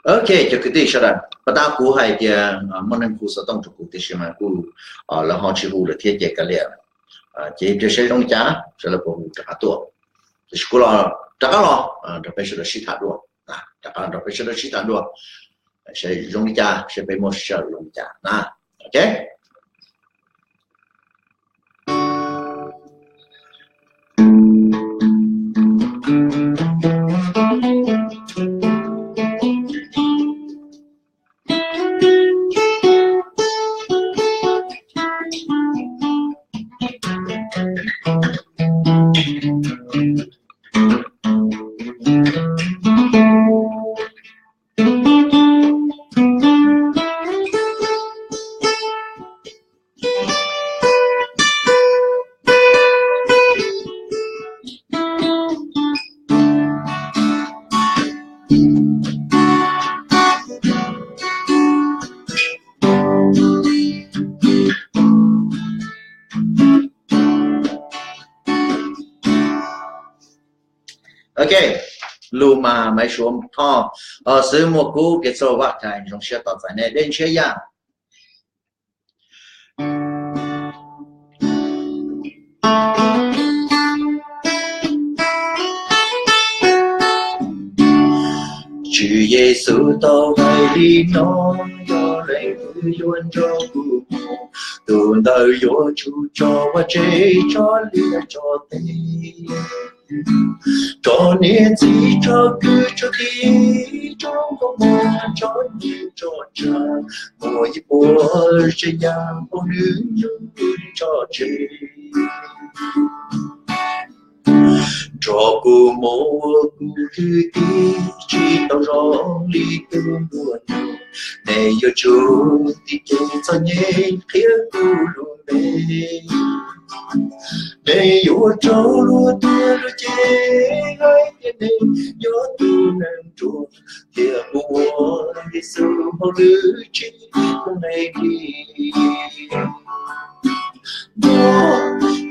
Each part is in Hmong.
Ok, cov kwv tij sawv daws, pas tas kuv hais tias muaj neeg hu xov tooj rau kuv tiam sis mas kuj lawv ho tsis hu lawm thiab ces kav liam, ces cia saib zoo li cas sawv daws puas hu rov qab tuaj. Tiam sis kuv los rov qab los nrog peb sawv daws sib tham dua, rov qab nrog peb sawv daws sib tham dua, saib zoo li cas, saib peb muaj sij hawm zoo li cas na. Ok. Ok, lus mas Maiv Suav Thoj, xwb muaj kub kev txhua vaj thaiv, zoo siab tos txais nej dej ntshiab yaj. Tswv Yexus tau hais li no, yog leej twg yuav nrog kuv mus, tus ntawd yuav tsum tso vaj tse, tso liaj tso teb, tso niam txiv tso kwv tso tij, tso nkauj muam tso nyiaj tso tsav, muaj ib puas tsev yam npaum nws yuav tso tseg. Nrog kuv mus ua kuv kwv tij, tsis tau zoo li tus nplua nuj, nej yuav tsum tib kev txom nyem qhia kuv lub npe. Nej yuav raug luag tuag luag cem hais tias nej yog tus neeg ruam, thiab mus ua Yexus hauj lwm tsis muaj nqe li. Nco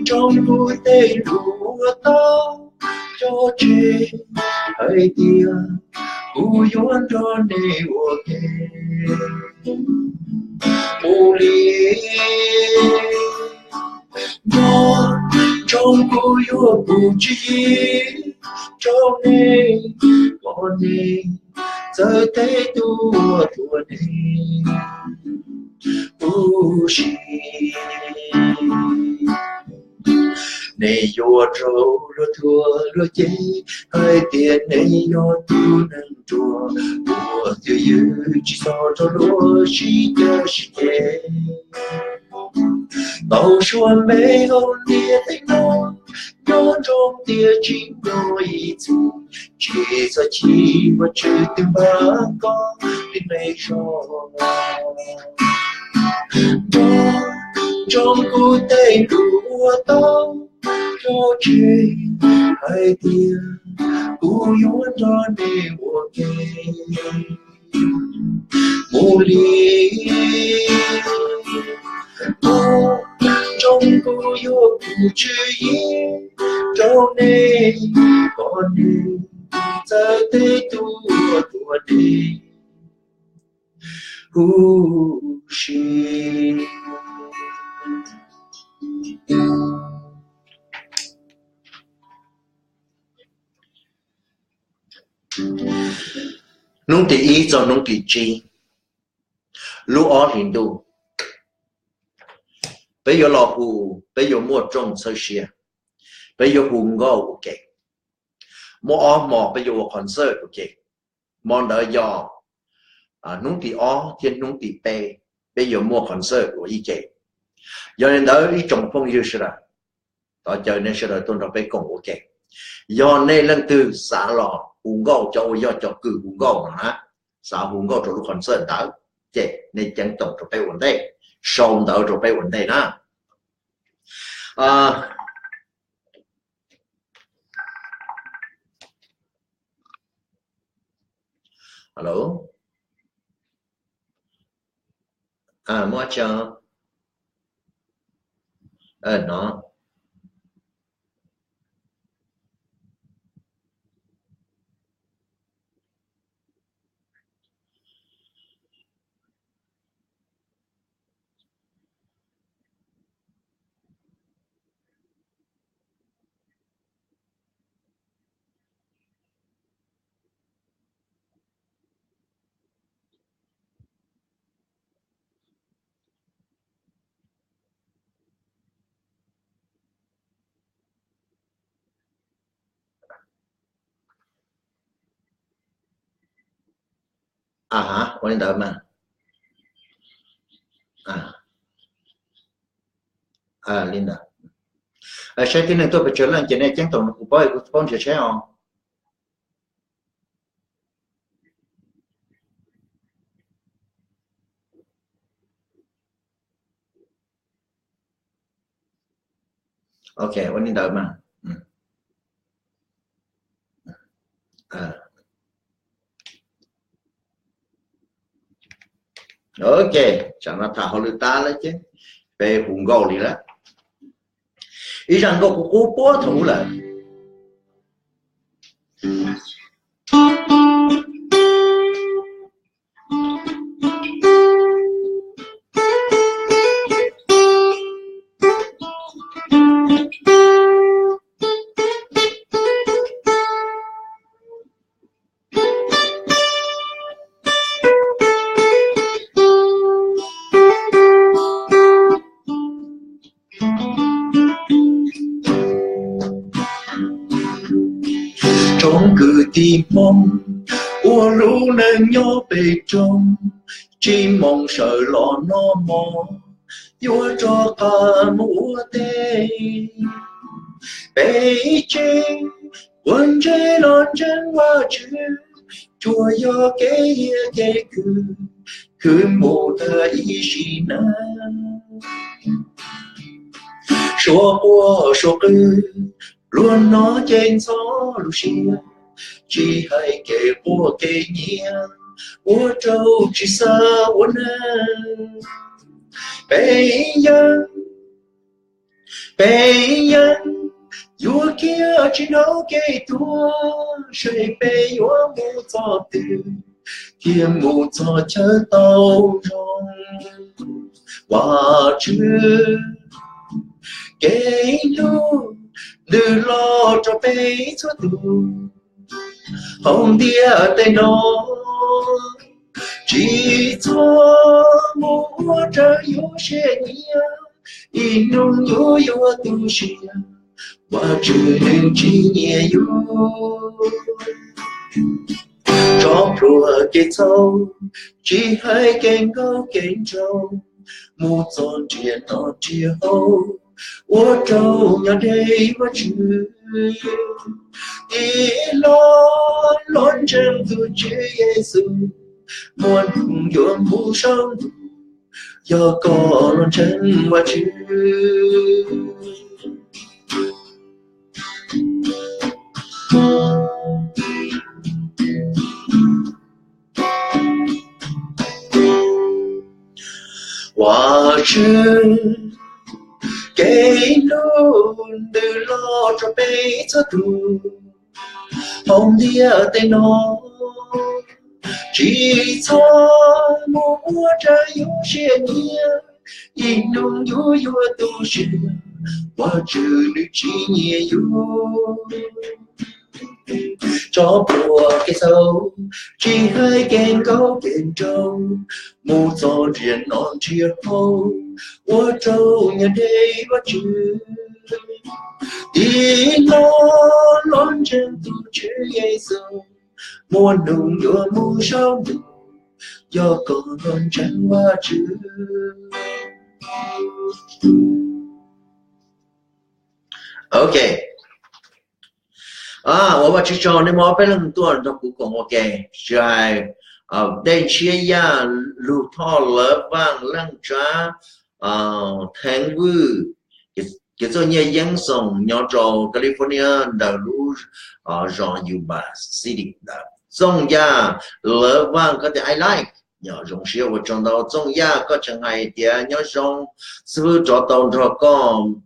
ntsoov kuv tej lus uas tau cog tseg hais tias kuv yuav nrog nej ua ke mus li. Nco ntsoov kuv yuav pub tswv yim rau nej, kom nej txawj teb tus uas tua nej huv si. Nej yuav raug luag thuam luag cem hais tias nej yog tus neeg ruam, ua twj ywm tsis txhob rau luag sib cav sib ceg. Tau suav npe hauv ntiaj teb no, nco ntsoov tias tsis nco ib txhis, tsis txhob chim Vajtswv twb npaj koj li nej zog. Nco ntsoov kuv tej lus uas tau cog tseg hais tias kuv yuav nrog nej ua ke mus li. Nco ntsoov kuv yuav pub tswv yim rau nej, kom nej txawj teb tus uas tua nej huv si. Hnub tim ib txog hnub tim tsib lub ob hlis ntuj, peb yuav los hu, peb yuav muaj rooj txhawb siab, peb yuav hu nkauj ua ke. Muaj ob hmo peb yuav ua concert ua ke. Hmo ntawd yog hnub tim ob thiab hnub tim peb, peb yuav muaj concert ua ib ke. Yog li ntawd ib tsoom phooj ywg sawv daws, thov caw nej sawv daws tuaj nrog peb koom ua ke. Yog nej leej twg xav los hu nkauj, cov uas yog cov kws hu nkauj no na, xav hu nkauj rau lub concert ntawd, ces nej ceeb toom rau peb ua ntej, sau ntawv rau peb ua ntej na. Alo, muaj tsi no? A ha, ua li ntawd mas. Li ntawd. Saib tib neeg tuaj pes tsawg leej ces nej ceeb toom kuv paub, kuv paub nrhiav saib os. Ok, ua li ntawd mas. Ok, tsam no tham hauj lwm tas lawm ces peb hu nkauj li lawm. Ib zaj nkauj kuv qub puag thaum ub lawm. Tsoom kwv tij Hmoob uas lub neej nyob pem roob, tsis moos sawv los noj mov, yuav rov qab mus ua teb. Peb tsev uas ntse los ntseeg Vajtswv, tsuas yog kev hiab kev khwv, khwv mus tag ib sim neej. Suab quaj suab qw, luag hnov ces ntxhov lub siab, tsis hais kev quaj kev nyiav, ua rau tsis xav ua neej. Peb yeej, peb yeej yuav khiav tsis hnov kev tuag, seb peb yuav mus txog twg thiaj mus txog chaw tau zoo. Vajtswv kev hlub ntws los rau peb txhua tus hauv ntiaj teb no, tsis txhob mus ua raws yus siab nyiam, ib hnub yus yuav tu siab, Vajtswv nws tsis nyiam yus. Tso pluag kev txhaum, tsis hais kev nkauj kev nraug, mus txog ntiaj no ntiaj haus, ua rau nyob deb Vajtswv. Tib lo los ntseeg tus Tswv Yexus, muaj hnub yuav mus saum ntuj, yog koj los ntseeg Vajtswv. Vajtswv kev hlub ntws los rau peb txhua tus hauv ntiaj teb no, tsis txhob mus ua raws yus siab nyiam, ib hnub yus yuav tu siab, Vajtswv nws tsis nyiam yus. Tso pluag kev txhaum, tsis hais kev nkauj kev nraug, mus txog ntiaj no ntiaj haus, ua rau nyob deb Vajtswv. Tib lo los ntseeg tus Tswv Yexus, muaj hnub yuav mus saum ntuj, yog koj los ntseeg Vajtswv. Ok. Ua Vajtswv tsaug nej muaj ob peb leeg tuaj nrog kuv koom ua ke, tsis hais Dej Ntshiab Yaj, Lug Thoj, Lawv Vaaj, Leej Tsab, Theev Vwj, Kev Txuj Nyiaj Yeeb Xoom nyob rau California ntawm lub zos Yuba City ntawd. Txooj Yaj, Lawv Vaaj, koj tias I like, zoo siab ua tsaug ntau. Txooj Yaj, koj tseem hais tias nyob zoo, xib fwb rov tau nrog koj,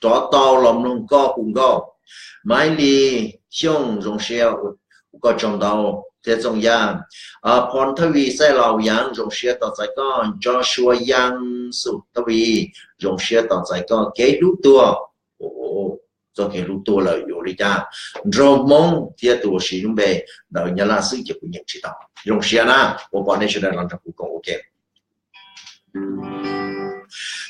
rov tau los mloog koj hu nkauj. Maiv Lis Xyooj, zoo siab ua koj tsaug ntau thiab Txooj Yaj. Phoo Thawj Vij, Xaij Laus Yaj, zoo siab tau txais koj. Joshua Yaj, Xum Thawj Vij, zoo siab tau txais koj. Kev Hlub Tuag, txoj kev hlub tuag lawm yuav ua li cas? Nraug Hmoob thiab tus uas siv lub npe ntawd Nyab Laj xwb ces kuv nyeem tsis tau. Zoo siab na uas pom nej sawv daws los nrog kuv koom ua ke.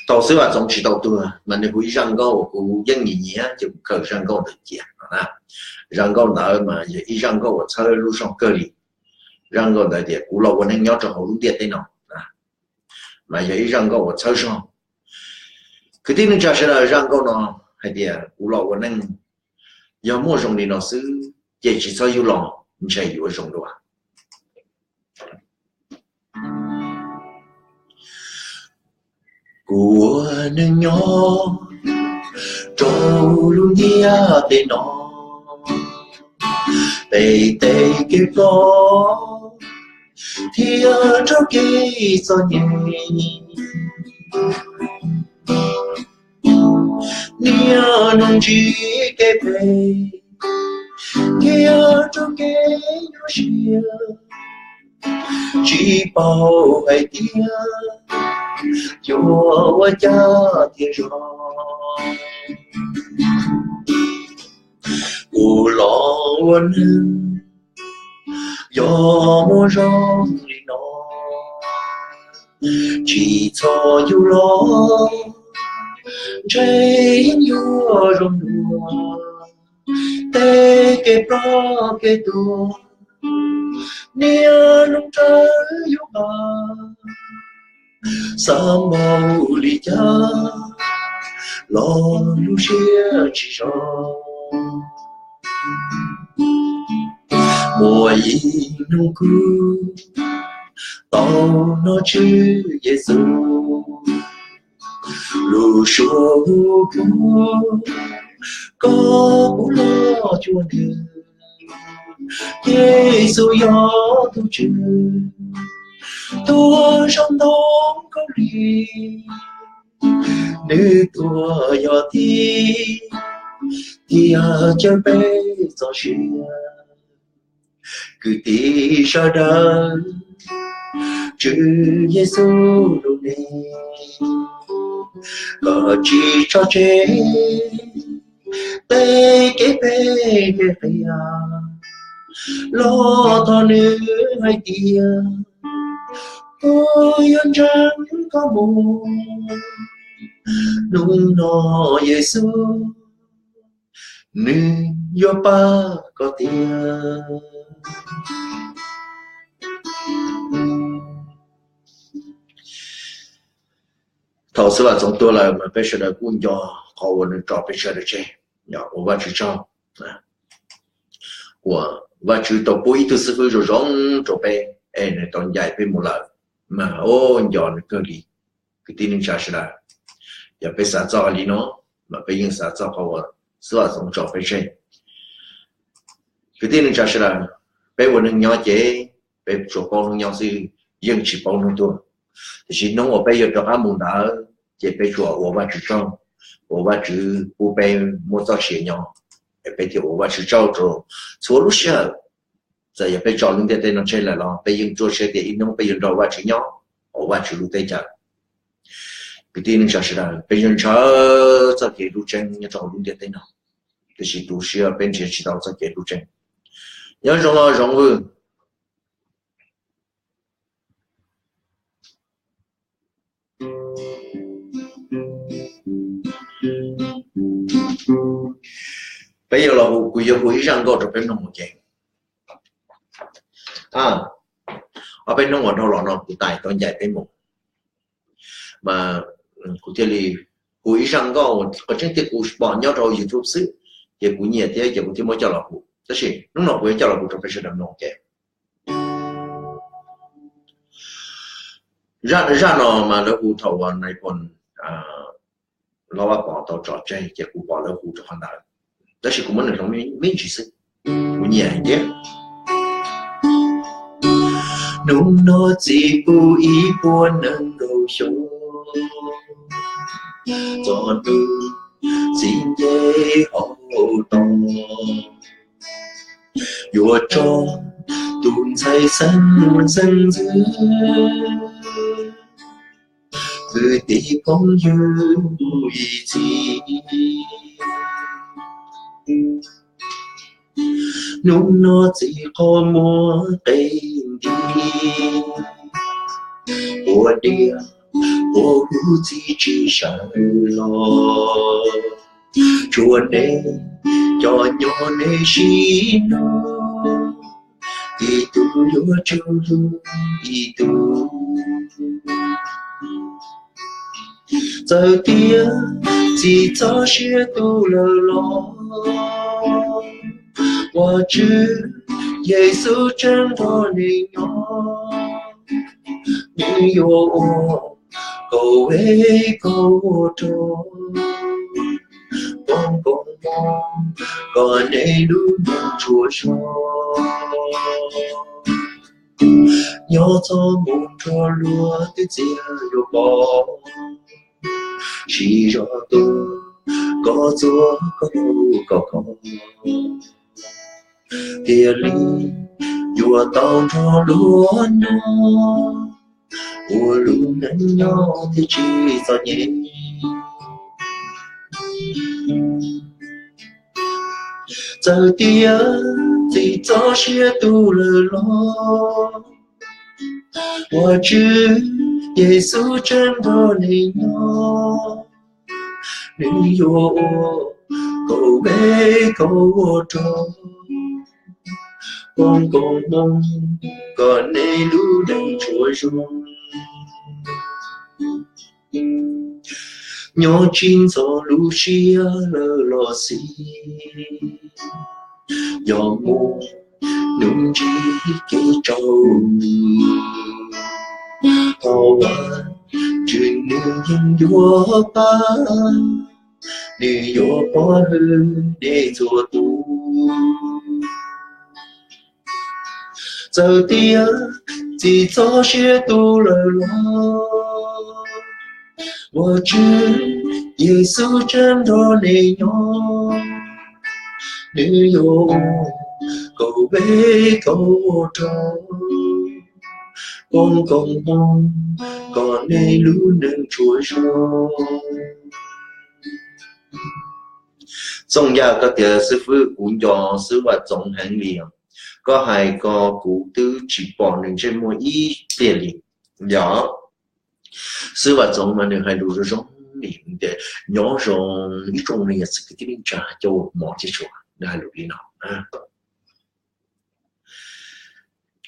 Tau xwb, Vam Txoov tsis tau tuag mas nws hu ib zaj nkauj uas kuv yeej nyiam nyiam ces kuv khaws zaj nkauj ntawd cia no na. Zaj nkauj ntawd mas yog ib zaj nkauj uas txhawb lub zog kawg li. Zaj nkauj ntawd tias kuv los ua neej nyob rau hauv lub ntiaj teb no, mas yog ib zaj nkauj uas txhawb zog. Kwv tij neej tsa sawv daws, zaj nkauj no hais tias kuv los ua neej, yog muaj zoo li no xwb ces tsis txhob yug los, ntshe yuav zoo dua. Kuv ua neej nyob rau lub ntiaj teb no, pem tej kev ploj thiab rau kev txom nyem, niaj hnub ntsib kev phem thiab rau kev nyuaj siab, tsis paub hais tias yuav ua cas thiaj zoo. Kuv los ua neeg yog muaj zoo li no, tsis txhob yug los, ntshe yeej yuav zoo dua. Tej kev ploj kev tuag, niaj hnub rawv yus qab, xav npaum li cas los lub siab tsis zoo. Muaj ib hnub kuv tau hnov Tswv Yexus lub suab hu kuv kom kuv los cuag nws. Yexus yog tus Tswv tuag saum ntoo khaub lig, nws tuag yog tig thiab caw peb txoj sia. Kwv tij sawv daws, Tswv Yexus lub npe, koj tsis tso tseg tej kev phem kev qias, los thov nws hais tias kuv yuav ntseeg koj mus. Hnub no Yexus nws yuav pab koj tiag. Thaum Xib Vam Txoov tuag lawm mas peb sawv daws kuj nco qhov uas nws tso peb sawv daws tseg, ua Vajtswv tsaug uas Vajtswv tau pub ib tug xib fwb zoo zoo rau peb es nws tau ncaim peb mus lawm, mas o, nco nws kawg li. Kwv tij neej tsa sawv daws, yog peb xav txog li no, mas peb yeej xav txog qhov uas Xib Vam Txoov tso peb tseg. Kwv tij neej tsa sawv daws, peb ua neeg nyob ces peb tsuas paub hnub nyob xwb, yeej tsis paub hnub tuag. Tiam sis hnub uas peb yuav rov qab mus ntawd ces peb tsuas ua Vajtswv tsaug uas Vajtswv pub peb muaj txoj sia nyob, es peb thiaj ua Vajtswv tsaug rau txhua lub sij hawm. Txawm yog peb tso lub ntiaj teb no tseg lawm los peb yeej ruaj siab tias ib hnub peb yuav nrog Vajtswv nyob hauv Vajtswv lub teb chaws. Kwv tij neej tsa sawv daws, peb yeej ntshaw txoj kev hlub tseeb nyob rau hauv lub ntiaj teb no, tiam sis tu siab peb nrhiav tsis tau txoj kev hlub tseeb. Nyob zoo os Zoov Vwj. Peb yuav los hu, kuv yuav hu ib zaj nkauj rau peb mloog mus ces, ob peb hnub uas dhau los no kuv tais tau ncaim peb mus, mas kuv thiaj li hu ib zaj nkauj qhov tseeb tiag kuv pom nyob rau YouTube xwb, ces kuv nyiam thiab ces kuv thiaj muab coj los hu. Tab sis hnub no kuv yuav coj los hu rau peb sawv daws mloog ces zaj, zaj no mas lawv hu thaum uas nais phoo Hlob Vaj Pov tau tso tseg ces kuv pom lawv hu rau qhov ntawd, tab sis kuv muab nws hloov me ntsis xwb, kuv nyiam heev thiab. Hnub no txiv kuv ib puas nees nkaum xyoo, txog hnub txiv nce hauv toj, yuav tso tus ntxhais xeeb xeeb ntxwv, kwv tij phooj ywg ib txhis. Hnub no txiv qhov muag qe nti, ua diav ua huv txiv tsis sawv los, tsuas neb cov nyob neb sib nug, ib tug yuav tsum hlub ib tug. Txawm tias txiv txoj sia tu lawm los, Vajtswv Yexus tseem nrog neeg nyob. Nws yuav ua kom vej kho ua rog, poob koob hmoov kom nej lub neej tsuas zoo. Nyob txhob mus nrog luag twv txiaj luag pom, siv zog tuag kom txhua koj koj kho, thiaj li yuav tau nrog luag nyob ua lub neej nyob thiaj tsis txom nyem. Txawm tias txiv txoj sia tu lawm los, Vajtswv Yexus tseem nrog neeg nyob. Nws yuav ua kom vej kho ua rog, poob koob hmoov kom nej lub neej tsuas zoo. Nyob tsis ntxhov lub siab lawm los xij, yog muaj hnub ntsib kev tsaus ntuj, thov Vajtswv nws yeej yuav pab, nws yuav pov hwm nej txhua tus. Txawm tias txiv txoj sia tu lawm los, Vajtswv Yexus tseem nrog nej nyob. Nws yuav ua kom vej kho ua rog, poob koob hmoov kom nej lub neej tsuas zoo. Txooj Yaj, koj tias xib fwb, kuv nco xib fwb Vaj Txoov heev li os. Koj hais ko kuv twb tsis pom nws ntsej muag ib pliag li. Yog xib fwb Vaj Txoov mas nws hais lus zoo zoo li tias nyob zoo ib tsoom niam txiv kwv tij neej tsa cov uas hmov thiab tshua, nws hais lus li no.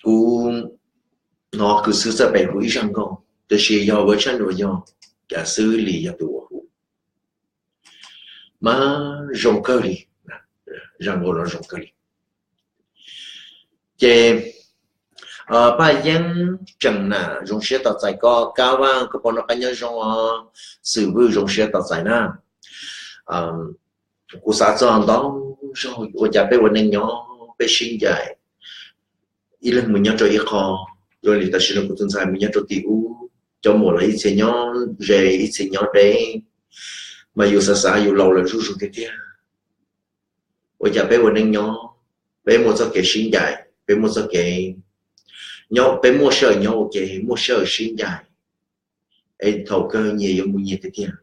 Kuv hnov kwv xwb txawj pem hu ib zaj nkauj, tiam sis yog ua tshaj nws yog, cas xwb li yog tus uas hu mas zoo kawg li, zaj nkauj no zoo kawg li. Ces Paj Yeeb Tseem na, zoo siab tos txais koj. Kab Vaj, koj puas noj qab nyob zoo os? Xwm Vwj, zoo siab tos txais na. Kuv xav txog ntau zaug ua cas peb ua neej nyob peb sib ncaim, ib leeg mus nyob rau ib qho. Ua li tam sim no kuv tus ntxhais mus nyob rau tim ub, cov muam los ib txhia nyob ze ib txhia nyob deb, mas yus xav xav yus laus lawm zuj zus tiag tiag. Ua cas peb ua neej nyob, peb muaj txoj kev sib ncaim, peb muaj txoj kev nyob, peb muaj sij hawm nyob ua ke, muaj sij hawm sib ncaim, es thaum kawg nyias yuav mus nyias tiag tiag.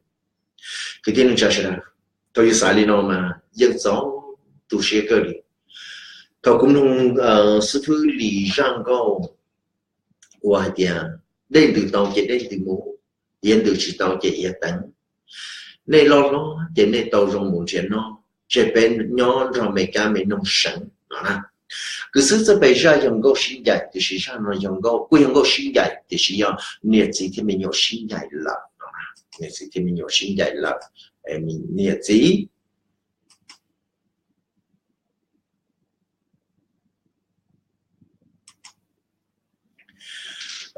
Kwv tij neej tsa sawv daws, thaum yus xav li no mas yeej txaus tu siab kawg li. Thaum kuv mloog xib fwb Lis zaj nkauj uas hais tias dej ntws tau ces dej ntws mus, iav ntws tsis tau ces iav teev, nej loj hlob ces nej tau zoo mus nrhiav noj, tseg peb nyob nrog me kab me noog seev no na. Kwv xwb txawj pem zaj yog nkauj sib ncaim, tiam sis zaj no yog nkauj, kuj yog nkauj sib ncaim tiam sis yog niam txiv thiab me nyuam sib ncaim lawm no. Niam txiv thiab me nyuam sib ncaim lawm, niam txiv.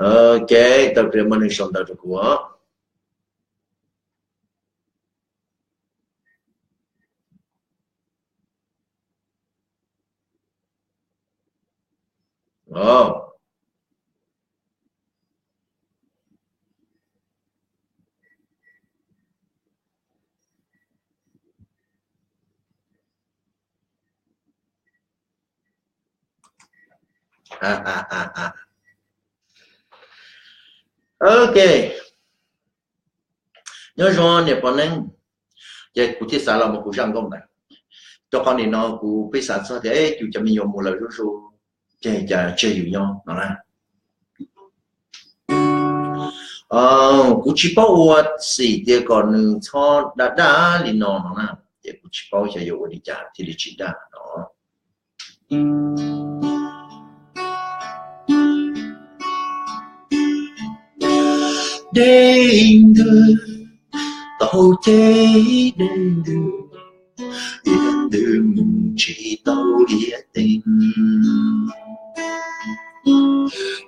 Ok, tau pliag muaj neeg sau ntawv rau kuv. Ok, nyob zoo niam pog neeb. Ces kuv thiaj xav los mus kuv zaj nkauj ntawd. Rau qhov nim no kuv pheej xav txog tias cus cov me nyuam mus lawm zuj zus, ces cas tseg yus nyob no na. Kuv tsis paub ua xim tias kom nws txhob daj daj li no no na, ces kuv tsis paub xyov yuav ua li cas thiaj li tsis daj no. Dej ntws tau ces dej ntws, iab ntws mus tsis tau iab teeg.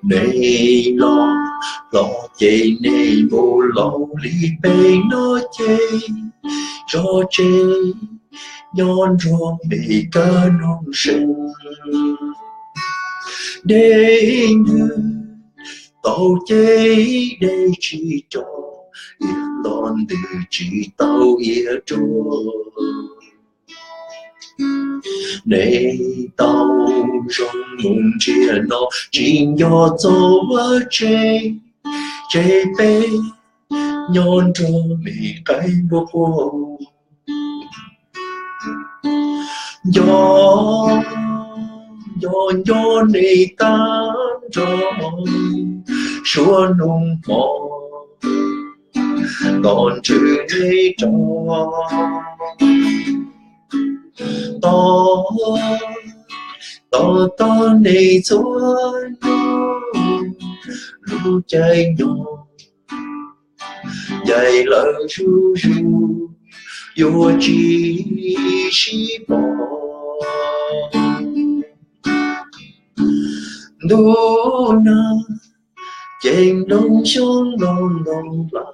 Nej los hlob ces nej mus laus li peb no ces tso tseg nyob nrog me kab noog seev. Dej ntws tau ces dej tsis rov, iab los ntws tsis tau iab rov. Nej tau zoo mus ntsiag no tsis nco txog vaj tse, ces peb nyob nrog me qaib npua quaj. Nco, nco, nco nej tag nrho, suab nug hmo los ntswj nej rov. Tos, tos, tos nej txhua nug, lub caij nyoog ncaim lawm zuj zus, yuav tsis sib pom. Ntuj nag, ces nplooj xyoob nplooj ntoo hla,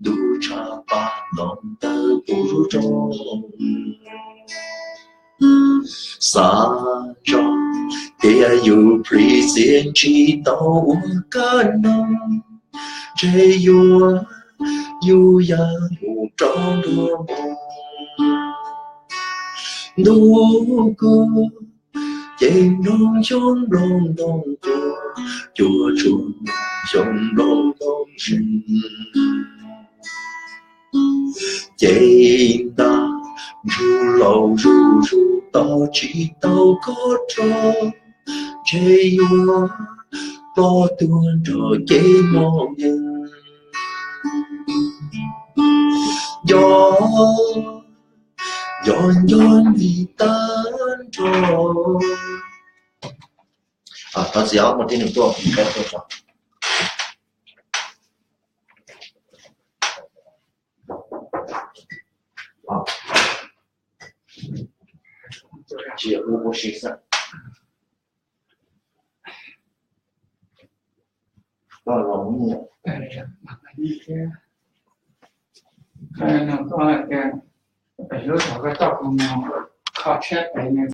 ntuj tshav paj ntoos tawg puv rau. Xav zog tias yus plhis txias tsis tau ua kab noog, ntshe yuav yus ya mus rau ntua mus. Ntuj kub, ces nplooj xyoob nplooj ntoo cua, cua tshuam xyoob nplooj ntoo seev. Ces ntag ntsuj laus zuj zus tos tsis tau koj rov, ntshe yuav ploj tuag nrog cev mos nkeeg. Nco, nco, nco nej tag nrho. Thov txiav ob muaj tib neeg tuaj, qeb tuaj tso. Tsis yog ua si xwb. Koj los mus. Koj toj kho tshiab pem.